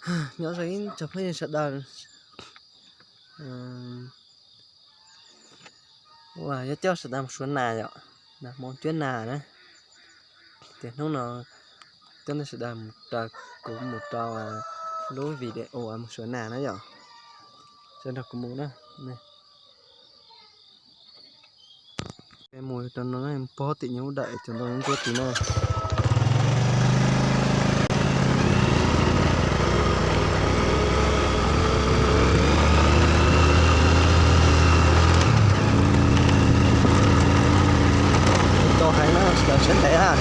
Nyob zoo ib tsoom phooj ywg sawv daws, uas yuav coj sawv daws mus suav nas yom, nas Hmoob cuab nas na. Ces hnub no coj nej sawv daws mus raws kuv mus rau lub video mus suav nas na yom. Sawv daws nrog kuv mus na. Mus rau no, pob tim nyob daim cov ntoo ntsuab tid na. Tau hais na, sawv daws saib ntev na.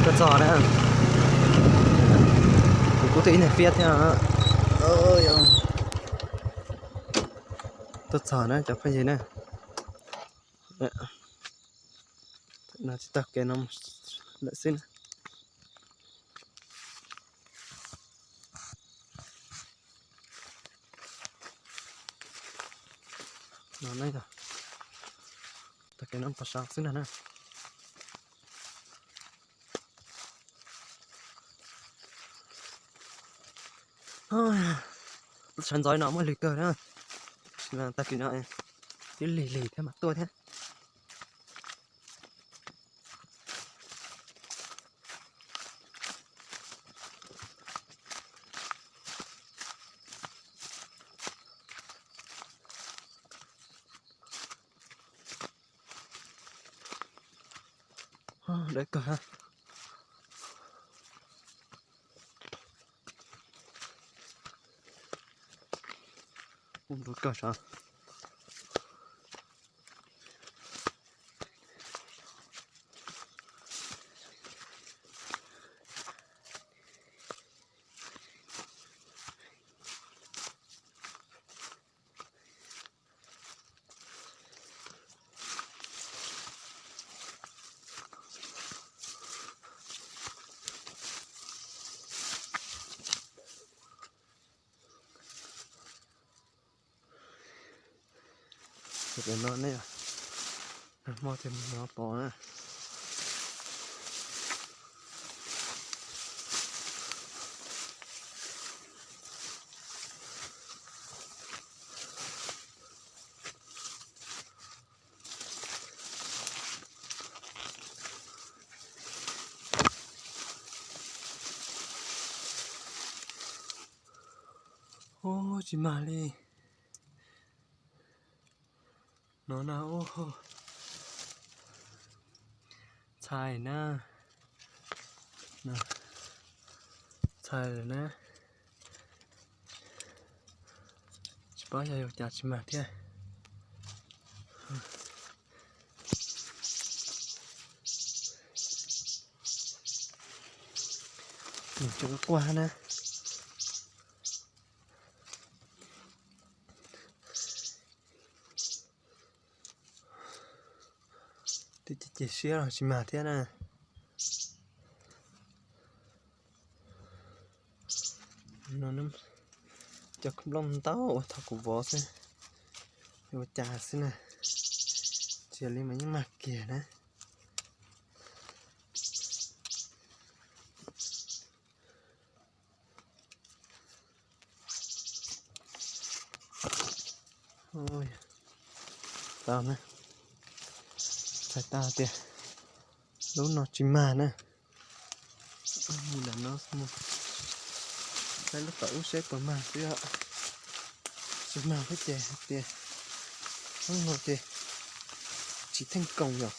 Tuaj txog na. Kuv kuj twb ib niag fiab thiab. Tuaj txog na cov phooj ywg na. No tsis tag kev no lawm xwb na. No na, tag kev no pos sav xwb no na. Sawv ntxov no muaj lwg kawg na. Tag kis no twb lig lig thiab mas tuaj thiab. Dawb kawg. Ub, npau kawg sav. Pem no ne, nag hmo ces mus no pom na. Ub, tsis mag li. No na, ub, txhais na. Txhais lawm na. Tsis paub yog ua cas tsis mag thiab. Nws tseem quaj na. Twb cem siab los tsis mag thiab na. Cov nplooj ntau ua thaum kuv vov xwb, ua cas xwb na. Tsis yog li mas yeej mag kiag na. Tau na, txhais tau tias lub no tsis mag na. Mus ntawm no mus, saib lub tom ub seb puas mag xwb os. Tsis mag thiab ces hais tias Hnub no ces tsis theej koom yom.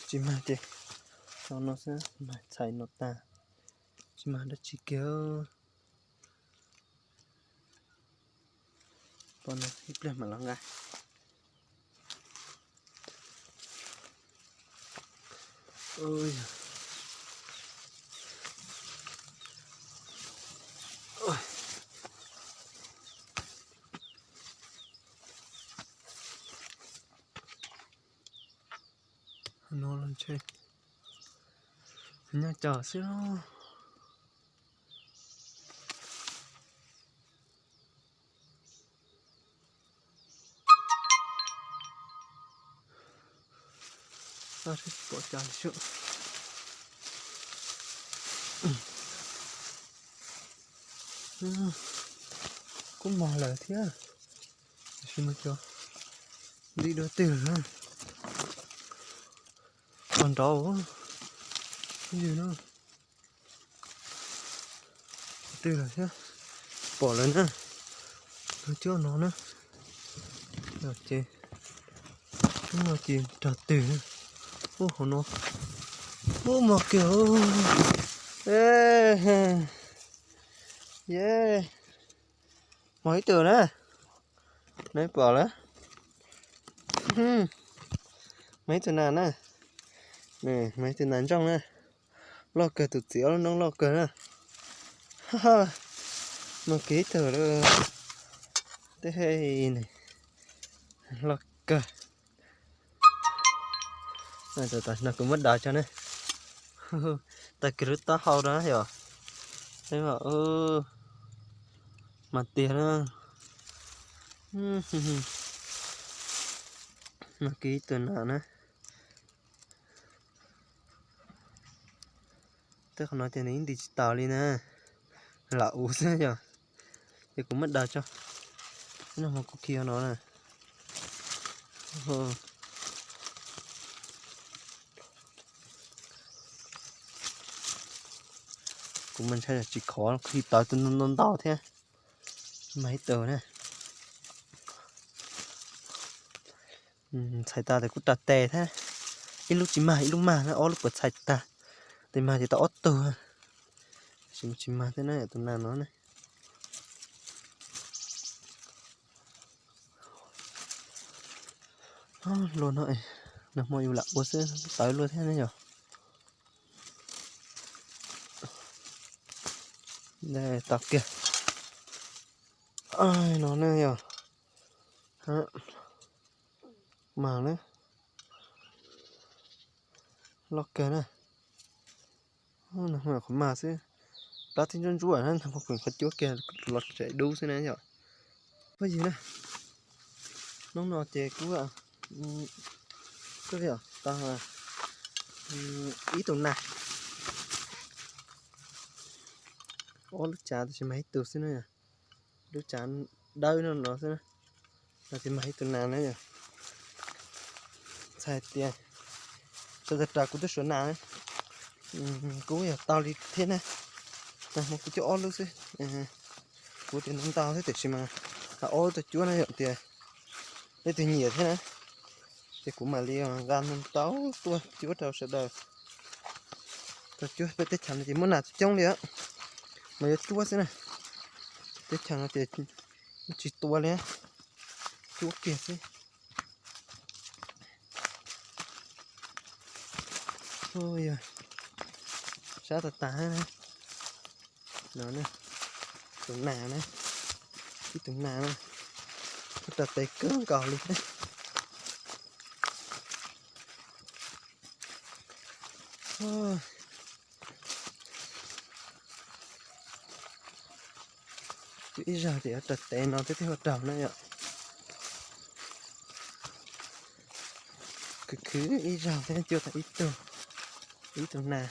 Tsis mag ces tso no xwb, mag txhais no tag, tsis mag dab tsi kiag. Pom no ib pliag mam los nqa. No los ntshe nyob cov xwb los. Pom cas li xwb. Kuj mos lawm thiab, tab sis mas cov nti dua twg lawm. Pom nrov ywg no. Twg lawm thiab, pom lawm na. Cuab no na. Ces cuab no ces rog twg na. Ub, hauv no. Ub, mos kiag. Ye, mos ib tug na. Neb pom lawm. Mos ib tug nas na. Mos ib tug nas ntsooj na. Loj kawg, tus txiv ob lub noob loj kawg na. Mos kiag ib tug lawm. Tej loj kawg. Tam sim no kuv muab daws tso na. Tag kiag lub taub hau rau yom. Mas tiag na. Mas kiag ib tug nas na. Tej qhov no ces nws yeej nti tsis taus li na. Lam ua xwb yom. Ces kuv muab daws tso. No mas kuv khi no na. Kuv mas ntshai tsis khov, khi tawv ntau ntau thiab. Mas ib tug na. Txhais tas tas kuj ras tes thiab. Ib lub tsis mag ib lub mag na, ob lub puas txhais tas. Tes mag ces tau ob tug. Tab sis mas tsis mag thiab na, tus nas no na. Luag no, nag hmo yus lam ua xwb tawv luaj thiab ne yom. Tau kiag no ne yom. Mas na, loj kawg na. Nag hmo qhov mag xwb, plab tib ntsuab ntsuab na, nag hmo kuv qhov cuab kiag los tseem dub xwb na yom. Phooj ywg na, hnub no ces kuv, kuv tau ib tug nas, ob lub tsav tab sis mag ib tug xwb na, lub tsav dawb no no xwb na. No ces mag ib tug nas na yom. Txhais tias sawv daws ras kuv twb suav nas na, kuv yog tau li thiab na. Nag hmo kuv cuab ob lub xwb, kuv tias ntau ntau thiab tiam sis mas ob lub tau cuab na yom, tias leej twg nyiam thiab na, ces kuv mam li nqa ntau ntau tuaj cuab rau sawv daws. Tau cuab peb teb chaws no ces muaj nas coob coob li, mas yuav cuab xwb na. Teb chaws no ces tsis tua li, cuab kiag xwb. Sab tas tas no, tus nas na, ib tug nas na, ras tes kawg nkaus li thiab. Ib zaug ces yuav ras tes no thiab thiaj ua raug na yom. Khwv khwv ib zaug thiab cuab tau ib tug, ib tug nas,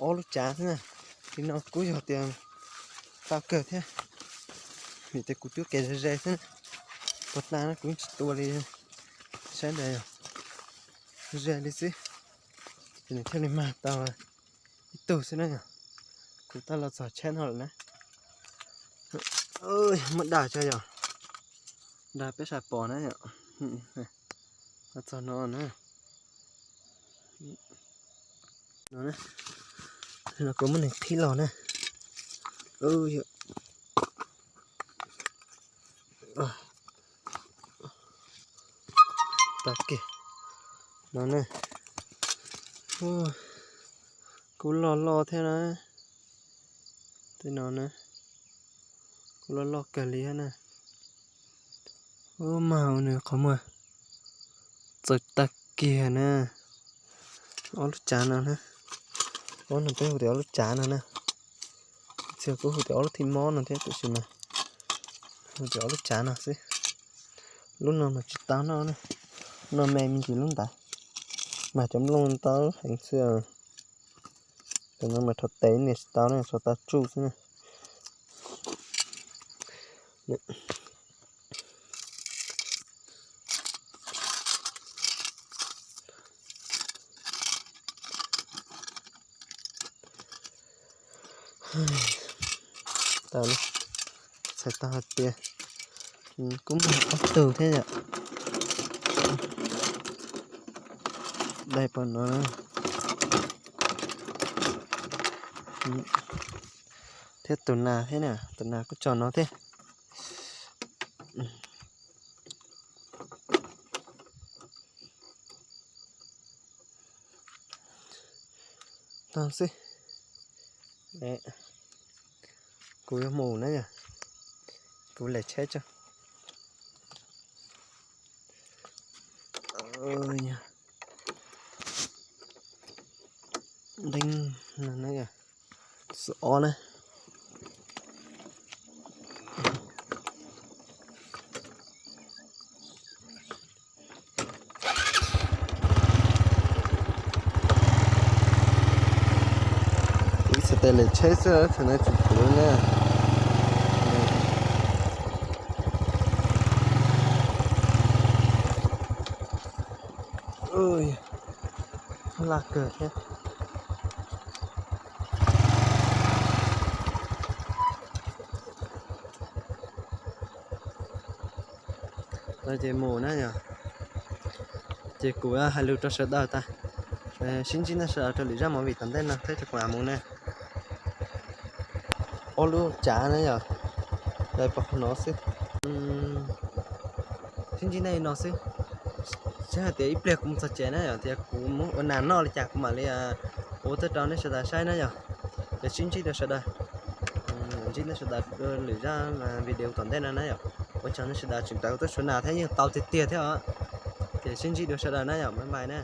ob lub tsav xwb na. Li no kuj yog tias tau kawg thiab, vim tias kuv cuab kev ze ze xwb na. Puas tas no kuv yeej tsis tua li, saib ntawd yog ze li xwb, ces nws thiaj li mag tau ib tug xwb na yom. Kuv tau los txog tsheb no lawm na. Muab dag tso yom, dag peb sawv daws pom na yom. Los txog no na. No, no kuv muab nws qhib los na. Tau kiag no na. Kuj loj loj thiab na. Tej no na, kuj loj loj kawg li thiab na. Ub, mag ua nws qhov muag txawm tag kiag na. Ob lub tsav no na, ob no peb hu tias ob lub tsav no na. Txhia kuv hu tias ob lub thij mob no thiab tiam sis mas hu tias ob lub tsav no xwb. Lub no mas tsis tau noj na, noj me me ntsis lub ntawd, mag cov nplooj ntau heev xwb. Cov no mas rho tes niam tsis tau na, rho tau tsuj xwb na. Tau, txhais tau hais tias kuj muaj ob tug thiab yom. Dai pom no thiab, tus nas thiab na, tus nas kuj tso no thiab. Tau xwb, kuv yuav mus na yom, kuv lem tsheb tso. Leej no na, xwm ob na. Ib txhais tes lem tsheb xwb, txhais no tsis pum na. Laj kawg thiab. Ces mus na yom, ces kuv hais lus rau sawv daws tas, sib ntsib nej sawv daws rau lwm zaj movie tom ntej no thiab ces kuv mam mus na. Ob lub tsav na yom, pom qhov no xwb. Sib ntsib nej li no xwb. Saib hais tias ib pliag kuv mus txog tsev na yom, tias kuv muab ua nas noj li cas kuv mam li ua tuaj rau nej sawv daws saib na yom. Ces sib ntsib dua sawv daws, ntsib nej sawv daws lwm zaj video tom ntej no na yom. Ua tsaug nej sawv daws tseem tau tuaj suav nas thiab yeej tau tiag tiag thiab os. Ces sib ntsib dua sawv daws na yom, bye bye na.